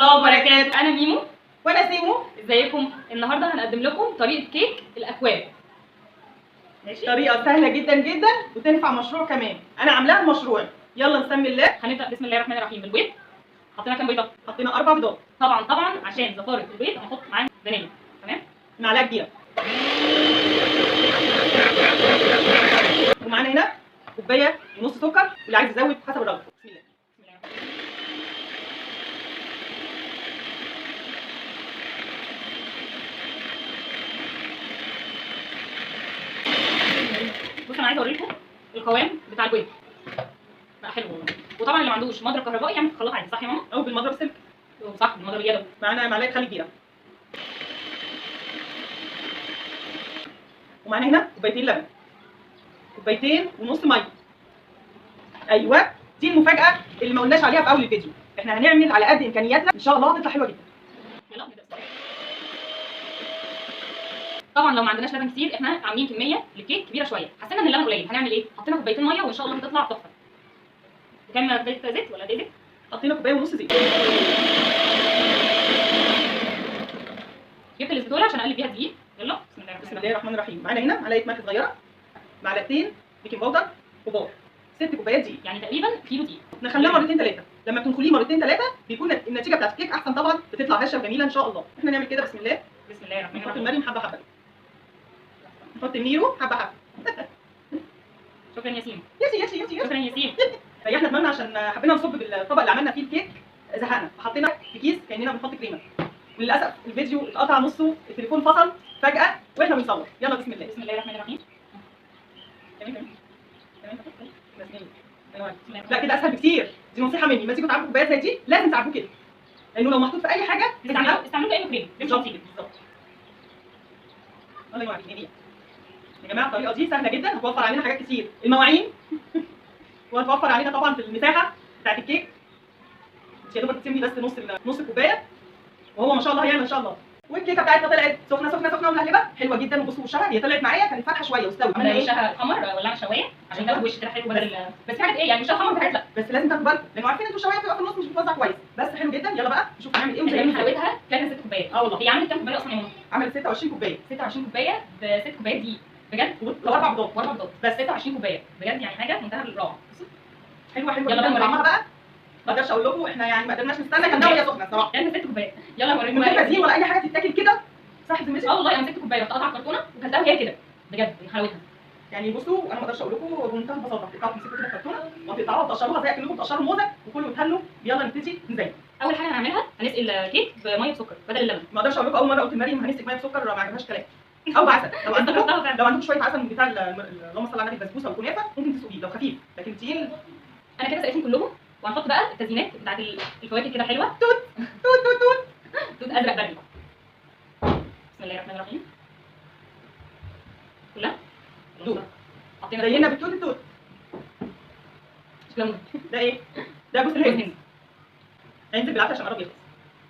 الله وبركاته. انا ميمو. وانا سيمو. ازيكم؟ النهارده هنقدم لكم طريقه كيك الاكواب. ماشي، طريقه سهلة جدا جدا وتنفع مشروع كمان، انا عاملاها المشروع. يلا نسمي الله. هنبدا بسم الله الرحمن الرحيم بالبيض. حطينا كام بيضة؟ حطينا 4 بيضات. طبعا طبعا عشان زفاره البيض هنحط معاه فانيليا. تمام، معلقه كبيرة. ومعانا هنا كوباية ونص سكر، واللي عايز يزود حسب الرغبة. بسم الله. بصوا انا عايزه اوريكم القوام بتاع البيض بقى حلو والله. وطبعا اللي ما عندوش مضرب كهربائي يعمل في الخلاط عادي، صح يا ماما؟ او بالمضرب سلك. صح، بالمضرب اليدوي. معانا معلقه خل كبيرة، ومعانا هنا كوبايتين لبن، كوبايتين ونص مية. ايوه، دي المفاجاة اللي ما قلناش عليها في اول الفيديو. احنا هنعمل على قد امكانياتنا، ان شاء الله هتطلع حلوة جدا. يلا نبدا. طبعا لو ما عندناش لبن كتير، احنا عاملين كمية للكيك كبيرة شوية، حسينا ان اللبن قليل، هنعمل ايه؟ حطينا كوبايتين مية وان شاء الله هتطلع تحفة. كام كوباية زيت ولا زيت؟ حطينا كوباية ونص زيت. جبت الاسبتوله عشان اقلب بيها الدقيق. يلا بسم الله. بسم الله الرحمن الرحيم. معانا هنا معلقه ملح صغيرة، معلقتين baking powder كبار، 6 كوبايات دقيق، يعني تقريبا كيلو دقيق. نخليها مرتين ثلاثة، لما بتنخليه مرتين ثلاثة بيكون النتيجة بتاعت الكيك احسن طبعا، بتطلع هشه وجميلة ان شاء الله. احنا نعمل كده. بسم الله. بسم الله الرحمن الرحيم. نحط المريم حبه حبه، نحط الميرو حبه حبه. شكرا يا سيمو. ياسي ياسي ياسي. شكرا يا سيمو. ريحنا دماغنا عشان حبينا نصب بالطبق اللي عملنا فيه الكيك، زهقنا فحطينا في كيس كاننا بنحط كريمة. وللاسف الفيديو اتقطع نصه، التليفون فصل فجاة واحنا بنصور. يلا بسم الله. بسم الله الرحمن الرحيم. تمام تمام تمام. لا كده اسهل بكتير، دي نصيحة مني. ما تيجوا تعبوا كوبايات زي دي لازم تعبوه كده، لانه لو محطوط في اي حاجة استعملوه كانه كريم. بالظبط بالظبط. الله ينور عليك يا جماعة. الطريقة دي سهلة جدا، هتوفر علينا حاجات كتير، المواعين وهتوفر علينا طبعا في المساحة بتاعت الكيك. انت يا دوبك تسيبني بس نص الكوباية وهو ما شاء الله هيعمل ان شاء الله. والكيكه بتاعتنا طلعت سخنة سخنة سخنة وملهلبه حلوة جدا. وبصوا وشها، هي طلعت معايا كانت فاتحة شوية واستوت. عملنا ايه؟ وشها حمر ولا شوايه عشان تاخد وش كده حلو بدل بس في حاجات ايه يعني وشها حمر وفي حاجات لا، بس لازم تاخدوا بالكم لانه عارفين انتوا الشوايه بتبقى في النص مش بتوزع كويس. بس حلو جدا. يلا بقى نشوف هنعمل ايه. وزي حلاوتها كانت 6 كوبايات. اه والله. هي عملت كام كوباية اصلا يا ماما؟ عملت 26 كوباية. 26 كوباية ب 6 كوبايات دقيق بجد، واربع بيضات. واربع بيضات بس 26 كوباية بجد، يعني حاجة منتهى الروعة. حلوة حلوة. يلا بقى طعمها بقى ما اقدرش اقول لكم، احنا يعني ما قدرناش نستنى، كان وهي سخنة الصراحة. كان 6 كوبايات. يلا هوريكم من غير تزيين ولا اي حاجة، تتاكل كده صح زميلتي؟ اه والله انا مسكت كوباية وقطعت كرتونة وكلتها وهي كده بجد من حلاوتها. يعني بصوا انا ما اقدرش اقول لكم، بمنتهى البساطة تقطعوا تمسكوا كده كرتونة وتقطعوها وتقشروها زي كانكم بتقشروا موزة، وكلوا وتهنوا. يلا نبتدي نزين. اول حاجة هنعملها هنسقي الكيك بميه بسكر بدل اللبن. ما اقدرش اقول لكم، اول مرة قلت لمريم هنسقي مية بسكر ما عجبهاش كلام، او بعسل. لو عندكم شوية عسل من بتاع اللهم صل على النبي البسبوسه والكنافه ممكن تسقيه لو خفيف، لكن تقيل. انا كده سقيتهم كلهم. وهنحط بقى التزيينات بتاعت الفواكه كده حلوة. توت توت توت توت توت ازرق بري. بسم الله الرحمن الرحيم. كلها توت. حطينا زينا بالتوت التوت. شكلها ده ايه؟ ده جوز الهند. هينزل بالعافية عشان قرب يخلص.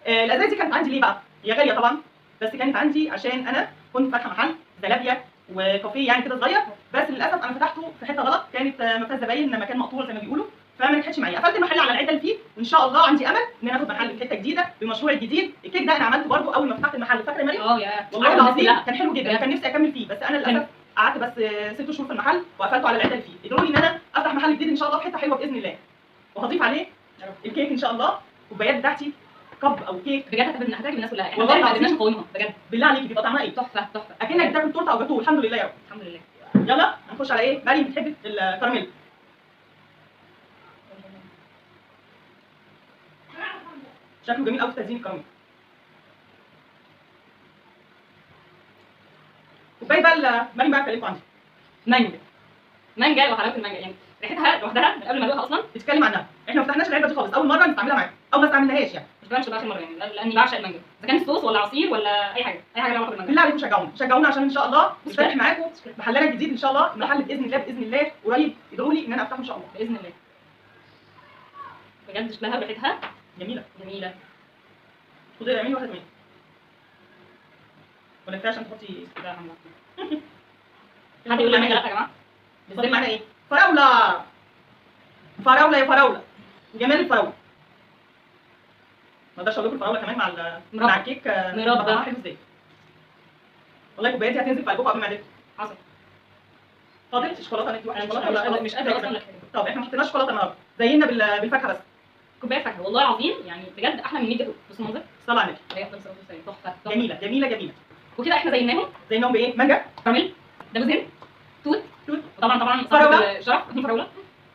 الازايز دي كانت عندي ليه بقى؟ هي غالية طبعا، بس كانت عندي عشان انا كنت فاتحة محل زلابيا وكافيه يعني كده صغير، بس للاسف انا فتحته في حتة غلط، كانت ما فيهاش زباين، مكان مقطوع زي ما بيقولوا، فما نجحتش معايا. قفلت المحل على العدة اللي فيه، وان شاء الله عندي امل ان انا اخد محل في حتة جديدة بمشروعي الجديد. الكيك ده انا عملته برده اول ما فتحت المحل، فاكره يا مريم؟ اه يا والله العظيم كان حلو جدا، كان نفسي اكمل فيه، بس انا للاسف قعدت بس 6 شهور في المحل وقفلته على العدة اللي فيه. ادعوا لي ان انا افتح محل جديد ان شاء الله في حتة حلوة باذن الله، وهضيف عليه الكيك ان شاء الله. كوبايات بتاعتي cup او كيك بجد هتعجب الناس كلها. احنا والله ما قدرناش نقاومها بجد. بالله عليكي بيبقى طعمها ايه؟ تحفة تحفة، اكنك بتاكل تورته او جاتوه. الحمد لله يا رب. الحمد لله. يلا هنخش على ايه؟ مريم بتحب الكراميل. شكله جميل قوي في تزيين الكراميل. كوباية بقى مريم بقى اتكلمتوا عندي مانجا. مانجا وحلاوة المانجا، يعني ريحتها لوحدها من قبل ما ادوقها اصلا بتتكلم عنها. احنا ما فتحناش العلبة دي خالص، اول مرة نستعملها معاكم او ما استعملناهاش يعني. مش بقى اخر مرة يعني، لاني بعشق المانجا، اذا كان صوص ولا عصير ولا اي حاجة، اي حاجة لها علاقة بالمانجا. بالله عليكم شجعونا شجعونا عشان ان شاء الله نفتح معاكم محلنا الجديد ان شاء الله. المحل باذن الله باذن الله قريب، ادعوا لي ان انا افتحه ان شاء الله باذن الله. بجد شكلها وريحتها جميلة جميلة. خدي اعملي واحدة كمان ولا كفاية عشان تحطي؟ لا حد يقول لي مانجا؟ لا يا جماعة. بالظبط معانا ايه؟ فراوله. فراوله يا فراوله، وجمال الفراوله. ما ما اقدرش اقول لكم الفراوله كمان مع الكيك مربى حلو ازاي. والله الكوبايات دي هتنزل في قلبكم قبل ما معدتكم. حصل. فاضل شوكولاتة، ندي واحدة شوكولاتة ولا مش قادرة اصلا. طب احنا ما حطيناش شوكولاتة النهارده، زينا بالفاكهه بس. كوباية فاكهة والله العظيم يعني بجد احلى من 100 جاتوه. بص المنظر، صلى على النبي، عليه افضل الصلاة والسلام. تحفة جميلة جميلة جميلة. وكده احنا زيناهم بايه؟ مانجا، كراميل، ده جوز هند، توت توت، وطبعا فراوله، شرف فراوله.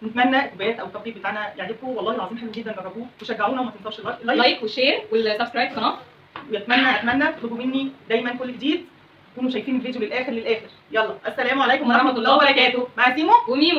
نتمنى الكوبايات او التطبيق بتاعنا يعجبكم، والله العظيم حلو جدا، جربوه وشجعونا، وما تنسوش ال like وال share وال subscribe في القناة. واتمنى اتمنى تطلبوا مني دايما كل جديد، تكونوا شايفين الفيديو للاخر للاخر. يلا السلام عليكم ورحمة الله وبركاته. مع سيمو وميمو.